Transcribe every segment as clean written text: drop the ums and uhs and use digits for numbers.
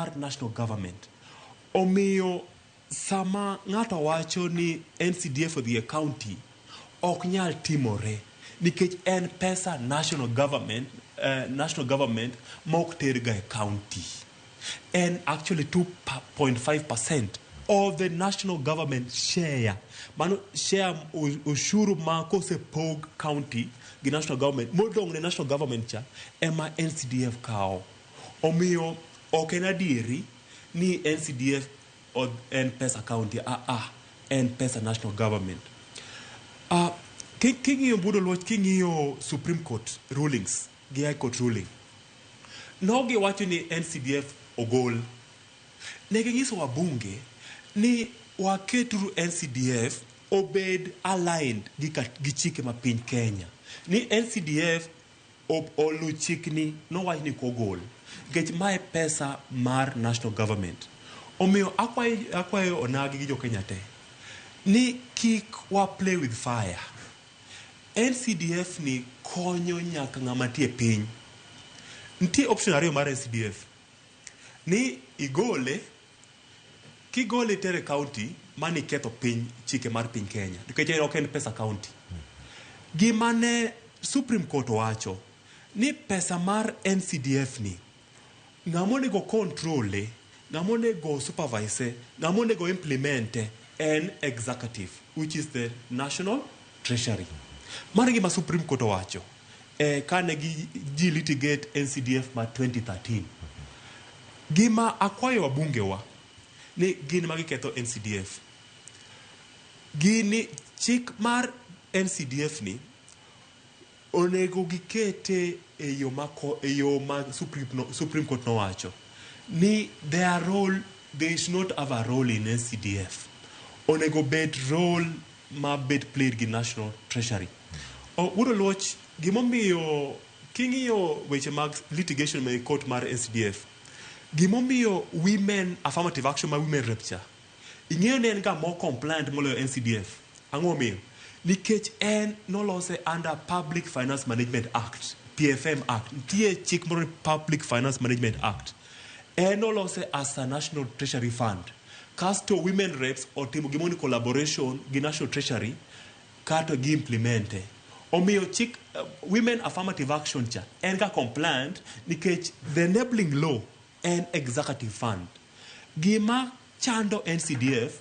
mar national government. Omiyo sama ng'ato wacho ni NCDF odhi e county, ok nyal timore nikech en pesa national government, national government ma ok ter ga e county. En actually 2.5% of the national government share. Mano share ushuru ma kosepog county gi national government, modong' ne national government cha ema NCDF kawo. Omiyo ok en adieri ni NCDF en pesa county, en pesa national government. King'iyo Budo Luoch, king'iyo Supreme Court rulings gi High Court ruling, no giwacho ni NCDF ogol. Ne ginyiso wabunge ni waketuru NCDF obed aligned gi chike ma piny Kenya. Ni NCDF olu chikni nowach ni kogol. Nikech mae pesa mar national government. Omiyo akwayo onagi gi jo Kenya te ni kik wa play with fire. NCDF ni konyo nyaka ng'ama tie piny. Nitie option ariyo mar NCDF. Ni igole, kigole itere county, mani ketho piny chike mar piny Kenya. Nikech ok en pesa county. Gima ne Supreme Court owacho ni pesa mar NCDF ni ng'ama onego control-e, ng'ama onego supervise, ng'ama onego implement en executive, which is the National Treasury. Mano e gima Supreme Court owacho kane ji litigate NCDF ma 2013. Gima akwayo wabungewa ni gin ma giketho NCDF. Gini chik mar NCDF ni onego gikete e yo ma Supreme Court nowacho ni their role, they should not have a role in NCDF. Onego bed role ma bed played gi National Treasury. Wuod Oluoch, gimomiyo king'iyo weche mag litigation e court mar NCDF, gimomiyo women affirmative action ma women rep cha, ing'eyo ni en ga more compliant moloyo NCDF. Ang'o momiyo? Nikech en nolose under Public Finance Management Act, PFM Act. Nitie chik moro ni Public Finance Management Act. En nolose as a National Treasury Fund. Kasto women reps otimo gimoro ni collaboration gi National Treasury kato gi implemente. Omiyo chik women affirmative action cha en ga compliant nikech the enabling law en executive fund. Gima chando NCDF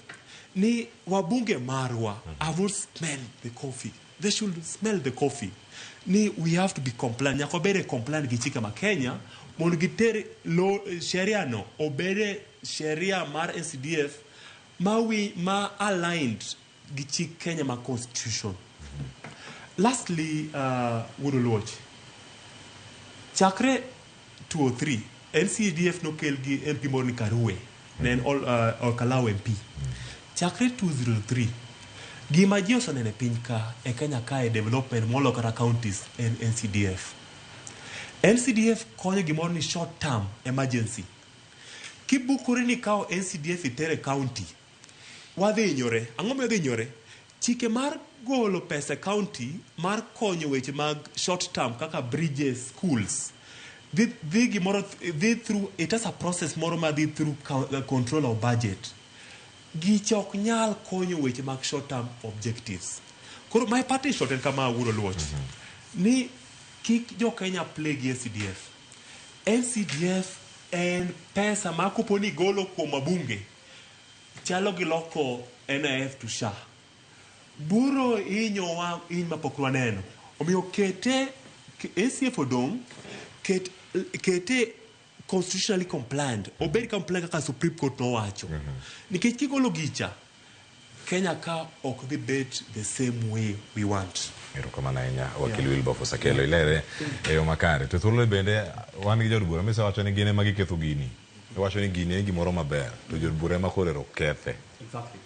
ni wabunge marwa have not smelled the coffee. They should smell the coffee. Ni we have to be compliant. Nyaka wabed e compliant gi chike ma Kenya mondo giter law, sheria no obede sheria mar NCDF ma aligned gi chik Kenya ma constitution. Lastly, Wuod Oluoch, chakre 2003 NCDF nokel gi MP moro ni Karue, ne en Olkalau MP. Chakre 2003 gima ji oseneno e piny ka e Kenya kae development moloyo kata counties en NCDF. NCDF konyo gimoro ni short term emergency. Kibukori ni kawo NCDF itere county, wadhi hinyore. Ang'o miyo wadhi hinyore? Chike mar golo pesa e county mar konyo weche mag short term kaka bridges, schools, dhi gimoro dhi through, it has a process moro ma dhi through control of budget. Gicha ok nyal konyo weche mag short term objectives. Koro my parting shot en kama, Wuod Oluoch, ni kik jo Kenya play gi NCDF. NCDF en pesa ma kopo ni igolo kuom wabunge chalo gi loko NHIF to SHA. Buro hinyowa hiny mapok waneno. Omiyo kete NCDF odong', kete constitutionally compliant, obed compliant kaka Supreme Court nowacho. Nikech kigolo gicha, Kenya ka ok dhi bet the same way we want. Erokamano ahinya wakil Wilberforce Akelo, ilere e yo makare. To thuolo bende wan gi jood bura misewacho ni gin ema giketho gini. Iwacho ni gini en gimoro maber to jood bura ema koro ero kethe. Exactly.